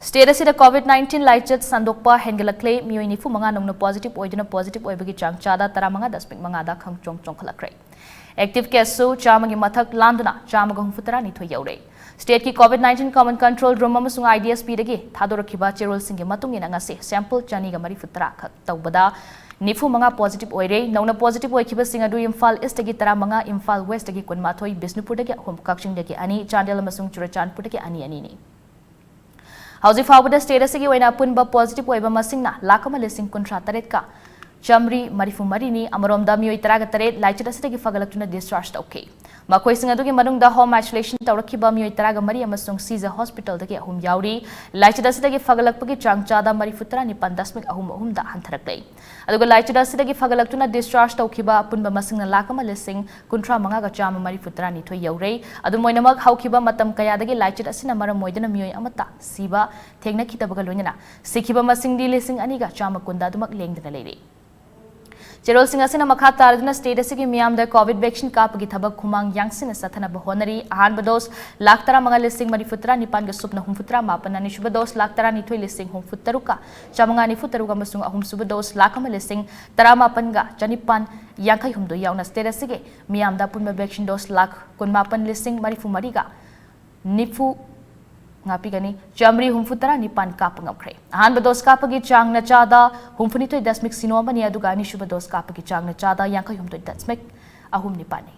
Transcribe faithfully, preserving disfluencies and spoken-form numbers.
State ꯑꯁꯤꯗ COVID nineteen ꯂꯥꯏꯆꯠ ꯁꯟꯗꯣꯛꯄ ꯍꯦꯟꯒꯠꯂꯛꯂꯦ꯫ ꯃꯤꯑꯣꯏ ꯅꯤꯐꯨ ꯃꯉꯥ ꯅꯧꯅ positive ꯑꯣꯏꯗꯨꯅ positive ꯑꯣꯏꯕꯒꯤ ꯆꯥꯡ ꯆꯥꯗ ꯇꯔꯥꯃꯉꯥ ꯗꯁꯃꯤꯛ ꯃꯉꯥꯗ ꯈꯪꯆꯣꯡ ꯆꯣꯡꯈꯠꯂꯛꯈ꯭ꯔꯦ꯫ Active case ꯁꯨ ꯆꯥꯝꯃꯒꯤ ꯃꯊꯛ ꯂꯥꯟꯗꯨꯅ ꯆꯥꯝꯃꯒ ꯍꯨꯝꯐꯨ ꯇꯔꯥꯅꯤꯊꯣꯏ ꯌꯧꯔꯦ꯫ State ꯀꯤ COVID nineteen Command Control Room ꯑꯃꯁꯨꯡ IDSP ꯗꯒꯤ ꯊꯥꯗꯣꯔꯛꯈꯤꯕ ꯆꯦꯔꯣꯜꯁꯤꯡꯒꯤ ꯃꯇꯨꯡ ꯏꯟꯅ ꯉꯁꯤ sample ꯆꯅꯤꯒ ꯃꯔꯤꯐꯨ ꯇꯔꯥ ꯈꯛ ꯇꯧꯕꯗ ꯅꯤꯐꯨ ꯃꯉꯥ positive ꯑꯣꯏꯔꯦ꯫ ꯅꯧꯅ positive ꯑꯣꯏꯈꯤꯕꯁꯤꯡ ꯑꯗꯨ ꯏꯝꯐꯥꯜ East ꯇꯒꯤ ꯇꯔꯥꯃꯉꯥ, ꯏꯝꯐꯥꯜ West ꯇꯒꯤ ꯀꯨꯟꯃꯥꯊꯣꯏ, ꯕꯤꯁꯅꯨꯄꯨꯔꯗꯒꯤ ꯑꯍꯨꯝ, ꯀꯛꯆꯤꯡꯗꯒꯤ ꯑꯅꯤ, ꯆꯥꯟꯗꯦꯜ ꯑꯃꯁꯨꯡ ꯆꯨꯔꯆꯥꯟꯄꯨꯔꯗꯒꯤ ꯑꯅꯤ ꯑꯅꯤꯅꯤ꯫ ꯍꯧꯖꯤꯛ ꯐꯥꯎꯕꯗ state ꯑꯁꯤꯒꯤ ꯑꯣꯏꯅ ꯑꯄꯨꯟꯕ positive ꯑꯣꯏꯕ ꯃꯁꯤꯡꯅ ꯂꯥꯈ ꯑꯃ ꯂꯤꯁꯤꯡ ꯀꯨꯟꯊ꯭ꯔꯥ ꯇꯔꯦꯠꯀ ꯆꯥꯃꯔꯤ ꯃꯔꯤꯐꯨ ꯃꯔꯤꯅꯤ꯫ ꯑꯃꯔꯣꯝꯗ ꯃꯤꯑꯣꯏ ꯇꯔꯥꯒ ꯇꯔꯦꯠ ꯂꯥꯏꯆꯠ ꯑꯁꯤꯗꯒꯤ ꯐꯒꯠꯂꯛꯇꯨꯅ discharge ꯇꯧꯈꯤ꯫ ꯃꯈꯣꯏꯁꯤꯡ ꯑꯗꯨꯒꯤ ꯃꯅꯨꯡꯗ home isolation ꯇꯧꯔꯛꯈꯤꯕ ꯃꯤꯑꯣꯏ ꯇꯔꯥꯒ ꯃꯔꯤ ꯑꯃꯁꯨꯡ ꯁꯤꯖ hospital ꯗꯒꯤ ꯑꯍꯨꯝ ꯌꯥꯎꯔꯤ꯫ ꯂꯥꯏꯆꯠ ꯑꯁꯤꯗꯒꯤ ꯐꯒꯠꯂꯛꯄꯒꯤ ꯆꯥꯡ ꯆꯥꯗ ꯃꯔꯤꯐꯨ ꯇꯔꯥꯅꯤꯄꯥꯟ ꯗꯁꯃꯤꯛ ꯑꯍꯨꯝ ꯑꯍꯨꯝꯗ ꯍꯟꯊꯔꯛꯂꯦ꯫ ꯑꯗꯨꯒ ꯂꯥꯏꯆꯠ ꯑꯁꯤꯗꯒꯤ ꯐꯒꯠꯂꯛꯇꯨꯅ discharge ꯇꯧꯈꯤꯕ ꯑꯄꯨꯟꯕ ꯃꯁꯤꯡꯅ ꯂꯥꯈ ꯑꯃ ꯂꯤꯁꯤꯡ ꯀꯨꯟꯊ꯭ꯔꯥ ꯃꯉꯥꯒ ꯆꯥꯝꯃ ꯃꯔꯤꯐꯨ ꯇꯔꯥꯅꯤꯊꯣꯏ ꯌꯧꯔꯦ꯫ ꯑꯗꯨꯝ ꯑꯣꯏꯅꯃꯛ, ꯍꯧꯈꯤꯕ ꯃꯇꯝ ꯀꯌꯥꯗꯒꯤ ꯂꯥꯏꯆꯠ ꯑꯁꯤꯅ ꯃꯔꯝ ꯑꯣꯏꯗꯨꯅ ꯃꯤꯑꯣꯏ ꯑꯃꯠꯇ ꯁꯤꯕ ꯊꯦꯡꯅꯈꯤꯗꯕꯒ ꯂꯣꯏꯅꯅ ꯁꯤꯈꯤꯕ ꯃꯁꯤꯡꯗꯤ ꯂꯤꯁꯤꯡ ꯑꯅꯤꯒ ꯆꯥꯝꯃ ꯀꯨꯟꯗ ꯑꯗꯨꯃꯛ ꯂꯦꯡꯗꯅ ꯂꯩꯔꯤ꯫ ꯆꯦꯔꯣꯜꯁꯤꯡ ꯑꯁꯤꯅ ꯃꯈꯥ ꯇꯥꯔꯗꯨꯅ state ꯑꯁꯤꯒꯤ ꯃꯤꯌꯥꯝꯗ COVID vaccine ꯀꯥꯞꯄꯒꯤ ꯊꯕꯛ ꯈꯨꯃꯥꯡ ꯌꯥꯡꯁꯤꯟꯅ ꯆꯠꯊꯅꯕ ꯍꯣꯠꯅꯔꯤ꯫ ꯑꯍꯥꯟꯕ dose ꯂꯥꯈ ꯇꯔꯥꯃꯉꯥ ꯂꯤꯁꯤꯡ ꯃꯔꯤꯐꯨ ꯇꯔꯥꯅꯤꯄꯥꯟꯒ ꯁꯨꯞꯅ ꯍꯨꯝꯐꯨꯇꯔꯥ ꯃꯥꯄꯟ, ꯑꯅꯤꯁꯨꯕ dose ꯂꯥꯈ ꯇꯔꯥꯅꯤꯊꯣꯏ ꯂꯤꯁꯤꯡ ꯍꯨꯝꯐꯨ ꯇꯔꯨꯛꯀ ꯆꯥꯃꯉꯥ ꯅꯤꯐꯨ ꯇꯔꯨꯛ ꯑꯃꯁꯨꯡ ꯑꯍꯨꯝꯁꯨꯕ dose ꯂꯥꯈ ꯑꯃ ꯂꯤꯁꯤꯡ ꯇꯔꯥꯃꯥꯄꯟꯒ ꯆꯅꯤꯄꯥꯟ ꯌꯥꯡꯈꯩ ꯍꯨꯝꯗꯣꯏ ꯌꯥꯎꯅ state ꯑꯁꯤꯒꯤ ꯃꯤꯌꯥꯝꯗ ꯑꯄꯨꯟꯕ vaccine dose ꯂꯥꯈ ꯀꯨꯟꯃꯥꯄꯟ ꯂꯤꯁꯤꯡ ꯃꯔꯤꯐꯨ ꯃꯔꯤꯒ ꯅꯤꯐꯨ, ꯉꯥꯛꯄꯤꯒꯅꯤ, ꯆꯥꯃꯔꯤ ꯍꯨꯝꯐꯨ ꯇꯔꯥ ꯅꯤꯄꯥꯟ ꯀꯥꯞꯄ ꯉꯝꯈ꯭ꯔꯦ꯫ ꯑꯍꯥꯟꯕ dose ꯀꯥꯞꯄꯒꯤ ꯆꯥꯡꯅ ꯆꯥꯗ ꯍꯨꯝꯐꯨꯅꯤꯊꯣꯏ ꯗꯁꯃꯤꯛ ꯁꯤꯅꯣ ꯑꯃꯅꯤ, ꯑꯗꯨꯒ ꯑꯅꯤꯁꯨꯕ dose ꯀꯥꯞꯄꯒꯤ ꯆꯥꯡꯅ ꯆꯥꯗ ꯌꯥꯡꯈꯩ ꯍꯨꯝꯗꯣꯏ ꯗꯁꯃꯤꯛ ꯑꯍꯨꯝ ꯅꯤꯄꯥꯟꯅꯤ꯫